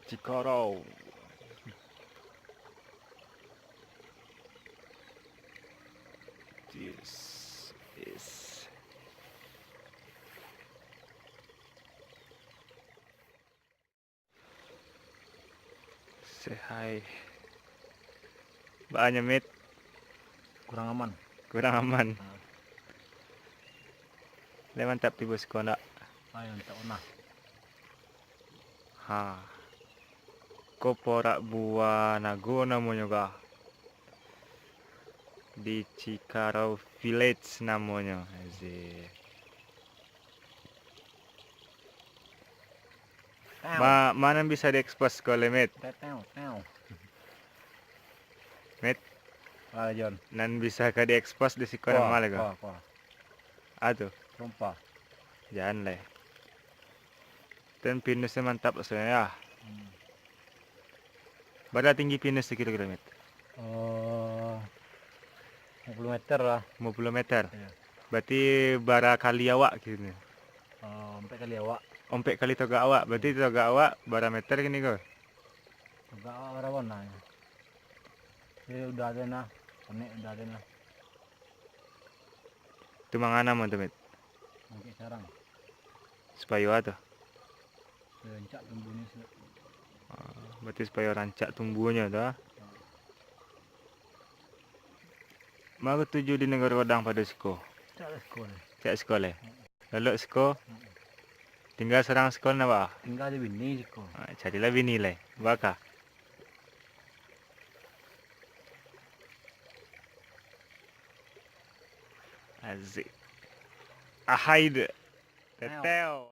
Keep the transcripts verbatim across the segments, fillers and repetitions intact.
Cikarau. Yes, yes. Say hi. Baa nyo, Mit? Kurang aman. Kurang aman. Ah. Lai mantap tibo siko ndak? Lai mantap nah. Ha. Ko porak buah nago namonyo kah? Di Cikarau Village namonyo. Azik. Tau. Ma, ma nan bisa diekspos ko lai, Mit? Tau, tau, tau. Mit? Lah, Jon. Nan bisa ka diekspos di siko nan ma lai ko? Kuah, kuah. A tu? Sumpah. Jan lai. Ten pinusnyo mantap rasonyo, yo. Hmm. Bara tinggi pinus tu kiro-kiro, Mit? Eh, limo puluah meter lah. Limo puluah meter? Iyo. Berarti bara kali awak kini? Eh, ompek kali awak. Ompek kali togak awak. Berarti togak awak bara meter kini ko? Togak awak bara nah. Jadi udah ado nah, konek udah ado nah. Tu manga namo tu, Mit? Mangkek sarang. Supayo a tu? Supayo rancak tumbuhnyo, Sir. Ah, berarti supayo rancak tumbuhnyo tu, ah? Ah. Ma ko tuju di Nagaro Padang pado siko? Cak siko lai. Cak siko lai. Heeh. Lalok siko. Heeh. Tingga surang siko ndak, Bah? Tingga jo bini siko. Ah, carilah bini lai. Baka. Azik. Ahai dek. Teteo.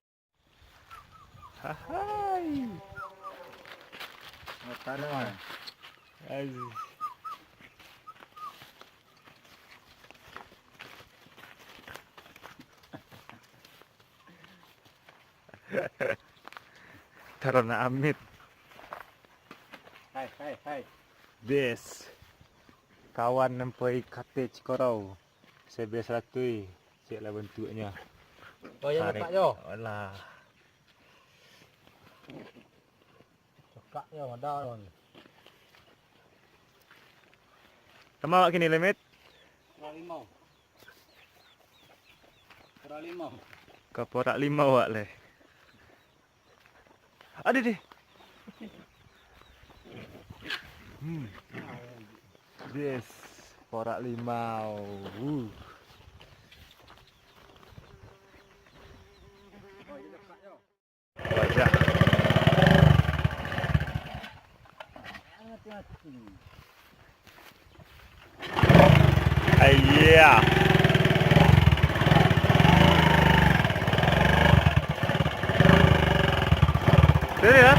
Ahai. Azik. Tarana Amit. Hai, hai, hai. Des. Kawan nan pai kate Cikarau. Sebes ratuih. Cek lah bantuaknyo. Oh, iyo, Tarik. Letak jo. Alah. Cakak yo, ada orang. Kama awak kini, Lemit? Kurang limau. Kurang limau. Ka porak limau awak lai. Ado deh. Hmm. Yes, porak limau. Uh. Wajah. Ayah. Sini, ya.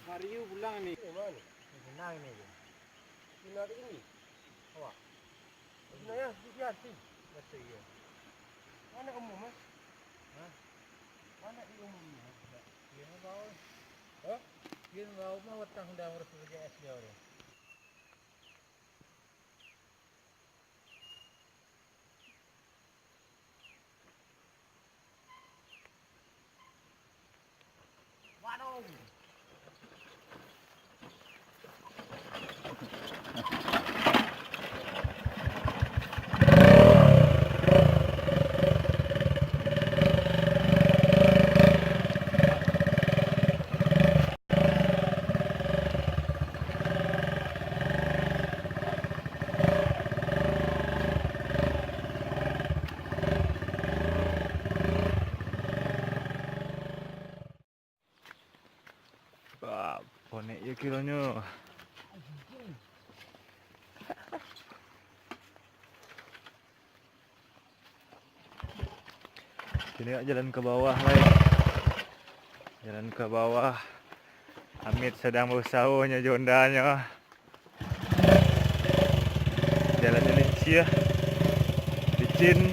Mario pulang ni. Senang ni. Senang ni. Senang ni. Awak. Senang ya, biar sih. Betul ya. Mana umum, Mas? Hah? Mana di umum ni? Dia mau. Hah? Dia mau mah watang dah urus kerja S D orang. Kironyo. Kini jalan ka bawah lai. Jalan ka bawah. Amit sadang bausaho nyo jo Hondanyo. Jalannyo licin, licin.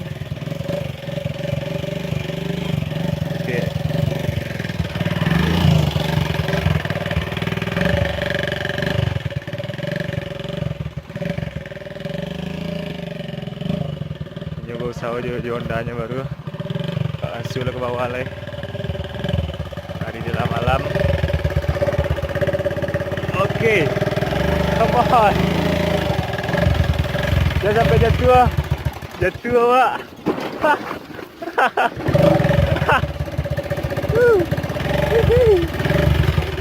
Oke. Nyo bausaho jo, jo Hondanyo baru. Asuh lah ka bawah lai. Hari di malam. Oke. Come on. Jangan sampai jatuh, ah. Jatuh awak.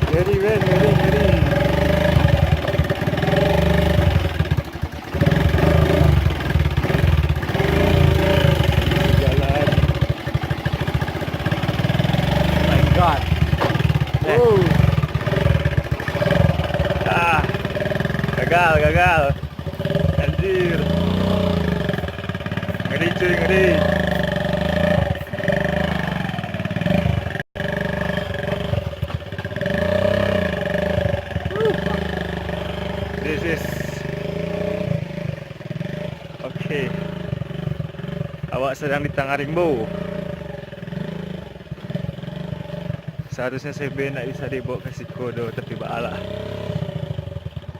Ngeri, man, ngeri, ngeri. Jalan. Oh my God. Eh. Oh. Ah. Gagal, gagal. Anjir. Ngeri, cuy, ngeri. This is, oke. Awak sadang di tangah rimbo. Saharusnyo C B ndak bisa dibaok ka siko doh, tapi baalah.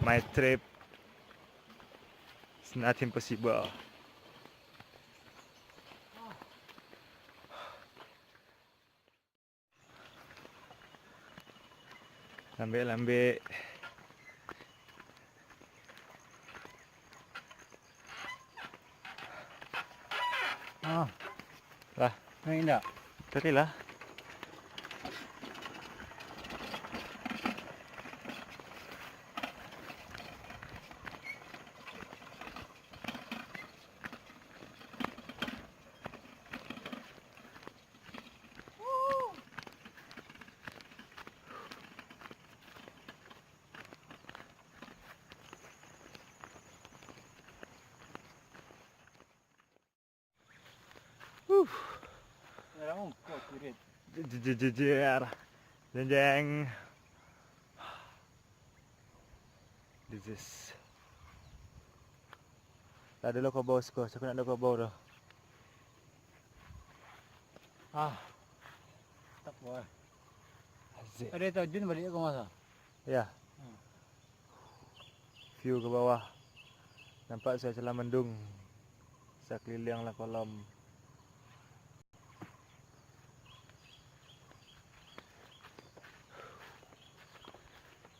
My trip is nothing possible. Lambek-lambek. Ah. Lah. Naik indak? Tadi lah. Huh. Jejer, jejer. Jeng, jeng. This is. Lah, ado lo kobau siko, saku nak ado kobau tu. Ah. Tak boleh. Asik. Ado tahu Jun balik ke masa? Ya. Hmm. View ke bawah. Nampak suasana mendung. Sakeliliang lah kolam.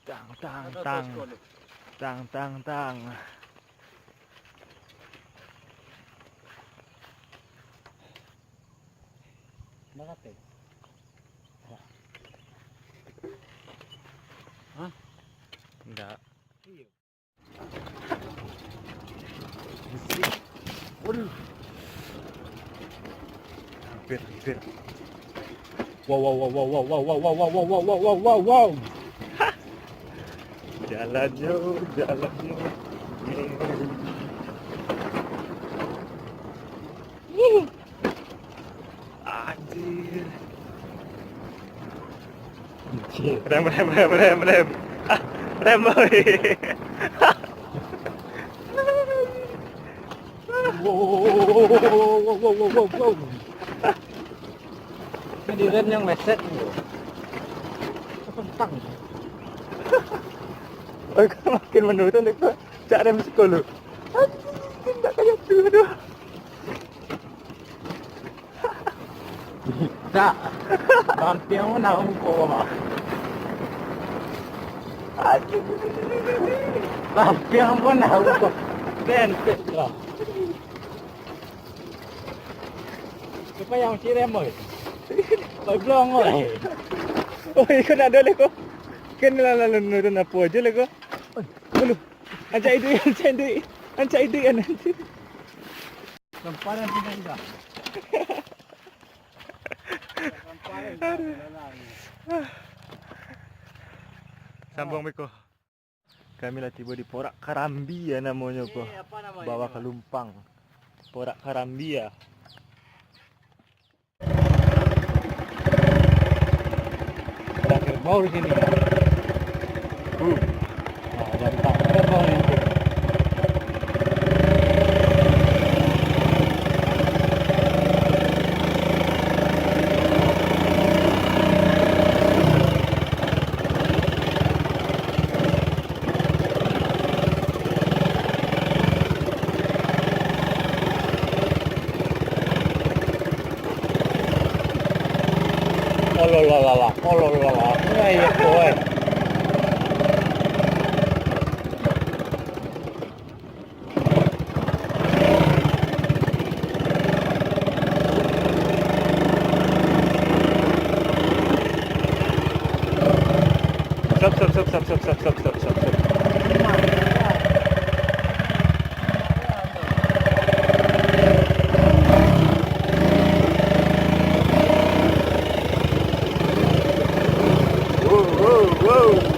Tang, tang, tang. Tang, tang, tang. Hah? Ndak. Iyo. Waduh. Hampir, hampir. Wow, wow, wow. Jalannyo, jalannyo. Anjir. Rem, rem, rem, rem, rem. Ah, rem, boy. Wow, wow, wow. Ini rem yang meset ni. Apa tang? Oi, kau makin menurun deh, kau. Cak rem siko lu. Anjing, ndak kayak tu, aduh. Tak. Lampiang pun dah muka. Lampiang pun dah muka. Bentet lah. Siapa yang masih rem, boy? Boy, blong, boy. Oh, ikut nak ada lah, kau. Kan lah, lalu nurun apa aja lah, kau. Aduh. Ancak iduik, ancak iduik. Ancak iduik, ancak. Lemparan sudah, sudah. Lemparan sudah. Aduh. Jalan. Sambuang beko. Kami lah tibo di Porak Karambi ya namonyo ko. Bawah Kalumpang. Porak Karambi ya. Ada kerbau di sini. Uh. Nah, jantan kerbau itu. Ololala, ololala. Nah, iya, boy. Stop, stop, stop, stop, stop, stop, stop, stop, stop, stop. Wow, wow, wow.